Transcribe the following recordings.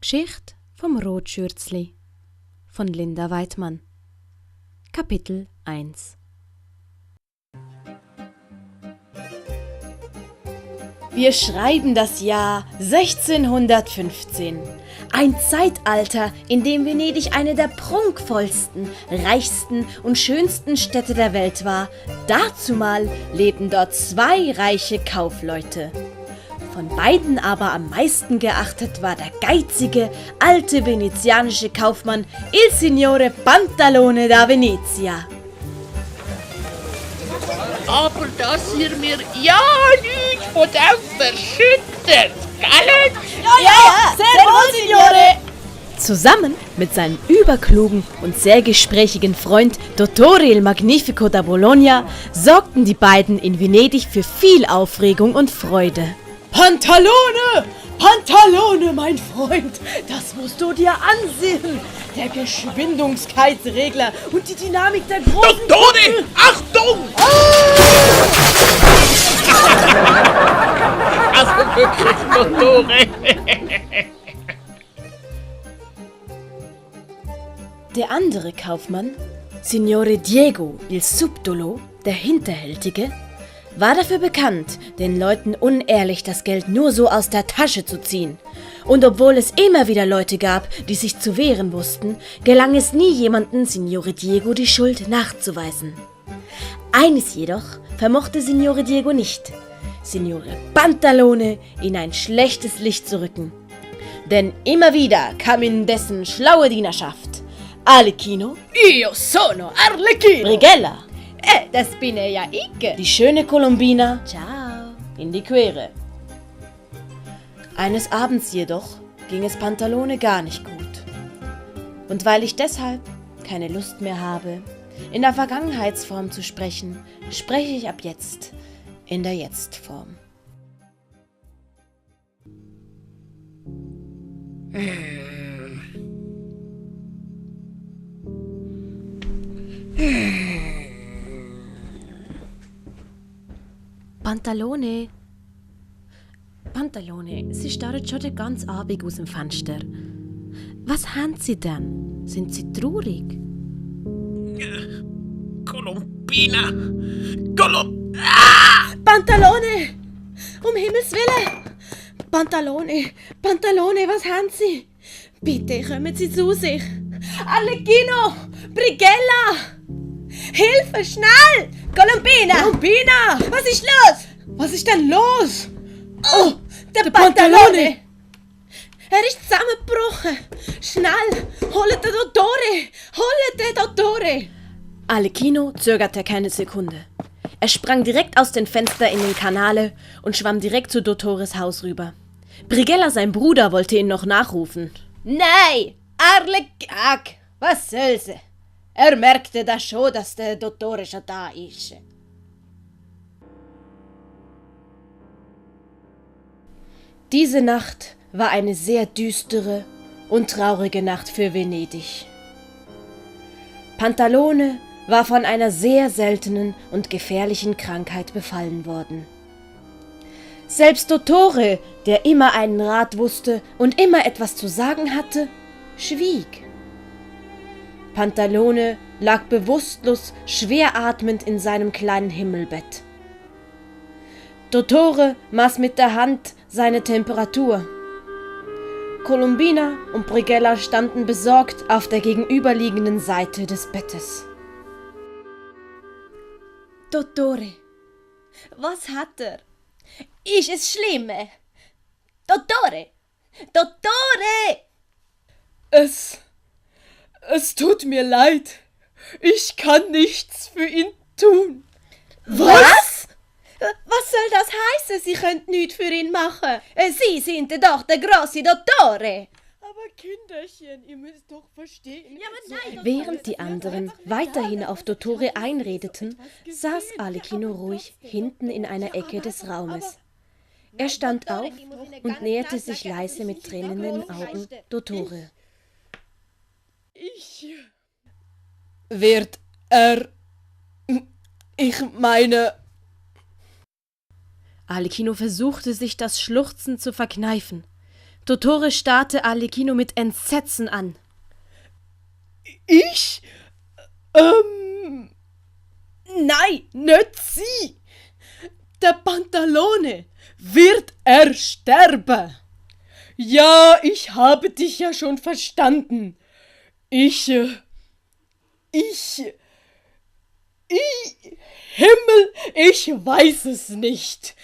Geschichte vom Rotschürzli von Linda Weidmann. Kapitel 1. Wir schreiben das Jahr 1615. Ein Zeitalter, in dem Venedig eine der prunkvollsten, reichsten und schönsten Städte der Welt war. Dazumal lebten dort zwei reiche Kaufleute. Von beiden aber am meisten geachtet war der geizige, alte venezianische Kaufmann Il Signore Pantalone da Venezia. Aber dass ihr mir ja nicht von dem verschüttet, gell? Ja, sehr wohl, Signore! Zusammen mit seinem überklugen und sehr gesprächigen Freund Dottore il Magnifico da Bologna sorgten die beiden in Venedig für viel Aufregung und Freude. Pantalone! Pantalone, mein Freund! Das musst du dir ansehen! Der Geschwindigkeitsregler und die Dynamik der großen... Dottore, Achtung! Also wirklich, Dottore. Der andere Kaufmann, Signore Diego il Subdolo, der Hinterhältige, war dafür bekannt, den Leuten unehrlich das Geld nur so aus der Tasche zu ziehen. Und obwohl es immer wieder Leute gab, die sich zu wehren wussten, gelang es nie jemandem, Signore Diego die Schuld nachzuweisen. Eines jedoch vermochte Signore Diego nicht, Signore Pantalone in ein schlechtes Licht zu rücken. Denn immer wieder kam in dessen schlaue Dienerschaft Arlecchino, Io sono Arlecchino! Brighella, Das bin ja ich. die schöne Colombina, Ciao. in die Quere. Eines Abends jedoch ging es Pantalone gar nicht gut. Und weil ich deshalb keine Lust mehr habe, in der Vergangenheitsform zu sprechen, spreche ich ab jetzt in der Jetztform. Pantalone, Sie starren schon den ganzen Abend aus dem Fenster. Was haben Sie denn? Sind Sie traurig? Colombina! Pantalone! Um Himmels Willen! Pantalone, was haben Sie? Bitte kommen Sie zu sich! Arlecchino! Brighella! Hilfe, schnell! Colombina! Was ist los? Was ist denn los? Oh, der Pantalone! Er ist zusammengebrochen! Schnell! Holt den Dottore! Arlecchino zögerte keine Sekunde. Er sprang direkt aus dem Fenster in den Kanale und schwamm direkt zu Dottores Haus rüber. Brighella, sein Bruder, wollte ihn noch nachrufen. Nein! Was soll's? Er merkte das schon, dass der Dottore schon da ist. Diese Nacht war eine sehr düstere und traurige Nacht für Venedig. Pantalone war von einer sehr seltenen und gefährlichen Krankheit befallen worden. Selbst Dottore, der immer einen Rat wusste und immer etwas zu sagen hatte, schwieg. Pantalone lag bewusstlos, schwer atmend in seinem kleinen Himmelbett. Dottore maß mit der Hand seine Temperatur. Colombina und Brighella standen besorgt auf der gegenüberliegenden Seite des Bettes. Dottore, was hat er? Ist es schlimm? Dottore! Es tut mir leid. Ich kann nichts für ihn tun. Was? Was soll das heißen? Sie können nichts für ihn machen. Sie sind doch der grosse Dottore. Aber Kinderchen, ihr müsst doch verstehen. Während die anderen weiterhin auf Dottore einredeten, saß Arlecchino ruhig hinten in einer Ecke des Raumes. Er stand auf und näherte sich leise mit tränenden Augen Dottore. Wird er... Ich meine... Arlecchino versuchte sich das Schluchzen zu verkneifen. Dottore starrte Arlecchino mit Entsetzen an. Ich? Nein, nicht sie! Der Pantalone wird sterben. Ja, ich habe dich ja schon verstanden. Himmel, ich weiß es nicht.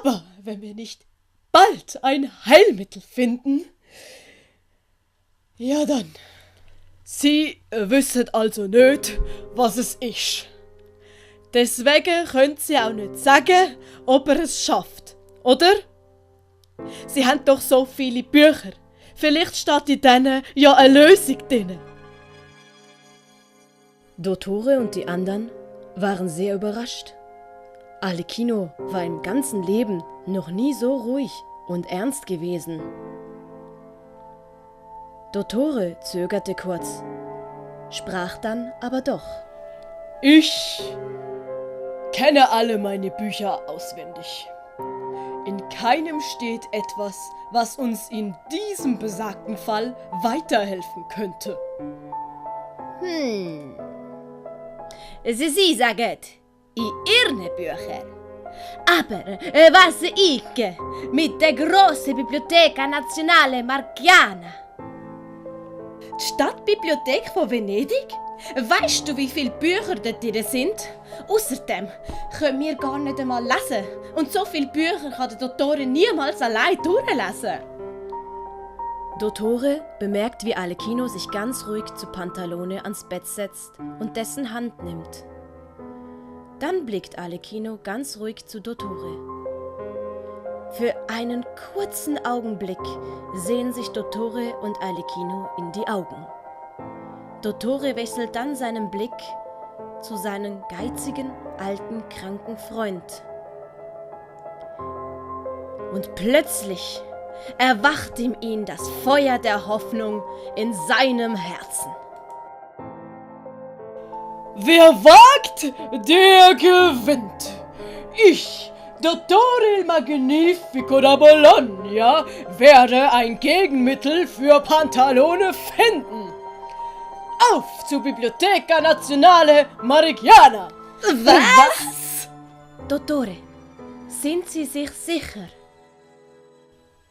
Aber wenn wir nicht bald ein Heilmittel finden, ja dann. Sie wissen also nicht, was es ist. Deswegen können sie auch nicht sagen, ob er es schafft, oder? Sie haben doch so viele Bücher. Vielleicht steht in denen ja eine Lösung drin. Dottore und die anderen waren sehr überrascht. Arlecchino war im ganzen Leben noch nie so ruhig und ernst gewesen. Dottore zögerte kurz, sprach dann aber doch. Ich kenne alle meine Bücher auswendig. In keinem steht etwas, was uns in diesem besagten Fall weiterhelfen könnte. Sie sagen, in Ihren Büchern. Aber was ich mit der grossen Biblioteca Nazionale Marchiana? Die Stadtbibliothek von Venedig? Weißt du, wie viele Bücher dort drin sind? Außerdem können wir gar nicht einmal lesen. Und so viele Bücher kann der Dottore niemals allein durchlesen. Dottore bemerkt, wie Arlecchino sich ganz ruhig zu Pantalone ans Bett setzt und dessen Hand nimmt. Dann blickt Arlecchino ganz ruhig zu Dottore. Für einen kurzen Augenblick sehen sich Dottore und Arlecchino in die Augen. Dottore wechselt dann seinen Blick zu seinem geizigen, alten, kranken Freund. Und plötzlich erwacht in ihm das Feuer der Hoffnung in seinem Herzen. Wer wagt, der gewinnt. Ich, Dottore il Magnifico da Bologna, werde ein Gegenmittel für Pantalone finden. Auf zur Biblioteca Nazionale Marchiana! Was? Dottore, sind Sie sich sicher?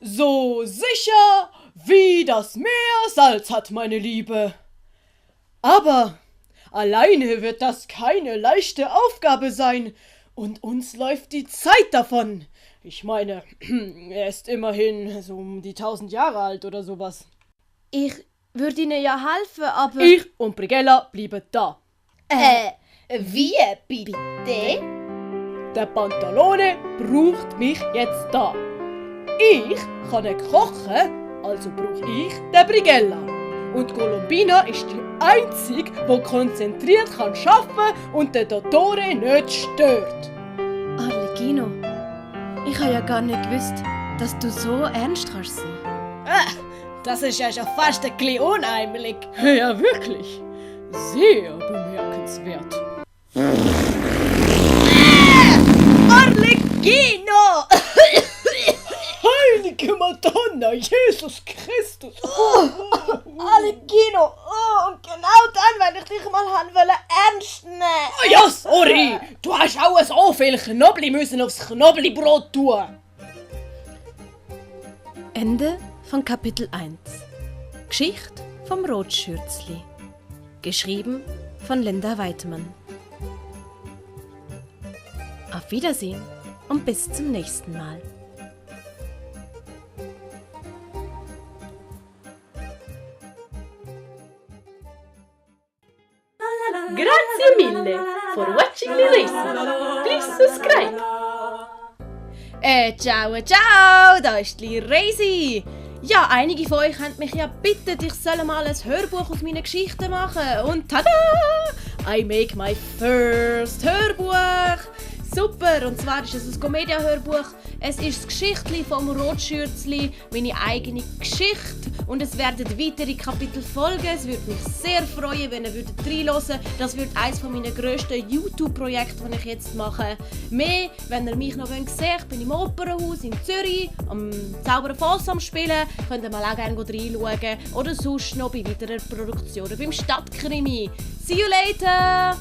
So sicher, wie das Meer Salz hat, meine Liebe. Aber alleine wird das keine leichte Aufgabe sein, und uns läuft die Zeit davon. Ich meine, er ist immerhin so um die 1000 Jahre alt oder sowas. Ich würde Ihnen ja helfen, aber... Ich und Brighella bleiben da. Wie bitte? Der Pantalone braucht mich jetzt da. Ich kann nicht kochen, also brauche ich den Brighella. Und Colombina ist die Einzige, die konzentriert kann arbeiten und den Dottore nicht stört. Arlecchino, ich habe ja gar nicht gewusst, dass du so ernst kannst sein. Das ist ja schon fast ein bisschen unheimlich. Ja, wirklich. Sehr bemerkenswert. Arlecchino! Heilige Madonna, Jesus Christus! Arlecchino! Und genau dann, wenn ich dich mal ernst nehmen wollte. Oh ja, sorry! Du hast auch so viel Knobli müssen aufs Knoblibrot tun. Ende von Kapitel 1. Geschichte vom Rotschürzli. Geschrieben von Linda Weidmann. Auf Wiedersehen und bis zum nächsten Mal. Grazie mille for watching the race. Please subscribe. Ciao, da ist die Reisi. Ja, einige von euch haben mich ja gebeten, ich soll mal ein Hörbuch aus meinen Geschichten machen. Und tada! I make my first Hörbuch. Super, und zwar ist es ein Comedia-Hörbuch. Es ist das Geschichtli vom Rotschürzli, meine eigene Geschichte. und es werden weitere Kapitel folgen. Es würde mich sehr freuen, wenn ihr reinhören würdet. Das wird eines meiner grössten YouTube-Projekte, die ich jetzt mache. Mehr, wenn ihr mich noch sehen wollt, ich bin im Opernhaus in Zürich, am Zaubern Foss am Spielen. Könnt ihr mal auch gerne reinschauen. Oder sonst noch bei weiteren Produktionen beim Stadtkrimi. See you later!